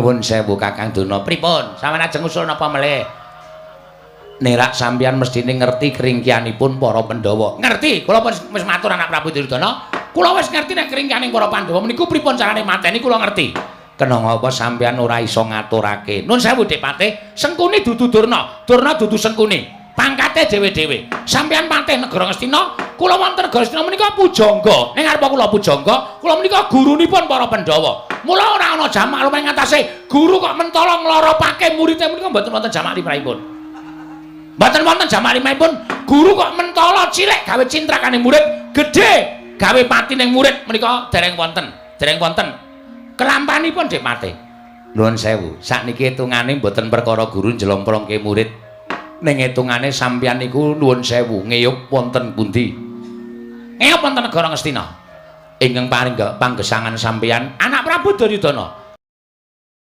Nuwun sewu, Kakang Durna. Pripun? Sampeyan ajeng usul napa melih? Nerak sampeyan mestine ngerti keringkianipun para Pandhawa. Ngerti, kula wis matur, Anak Prabu Duryudana. Kula wis ngerti nek keringkianing para Pandhawa meniku pripun carane mateni kula ngerti. Kena ngapa sampeyan ora iso ngaturake? Nun sewu, Dik Patih, Sengkuni dudu Durna, Durna dudu Sengkuni. Pangkate dhewe-dhewe. Sampeyan patih negara Ngastina, kula wonten negara Ngastina menika pujangga. Ning ngarepa kula pujangga, kula menika gurunipun para Pandhawa. Mula ora ana jamak lumayan ngatasé guru kok mentala ngloropake muridé menika mboten wonten jamak limrahipun. Mboten wonten jamak limrahipun, guru kok mentala cilik gawe cintrakane murid, gedhe gawe patining murid menika dereng wonten, dereng wonten. Kelampanipun, Dik Patih. Nuwun sewu, sakniki hitungane mboten perkara guru njlomprongke murid. Ning hitungane sampeyan niku, nuwun sewu, ngeyup wonten pundi? Ngeyup wonten negara Ngastina. Ingkang paring panggesangan sampeyan, Anak Prabu Duryudana.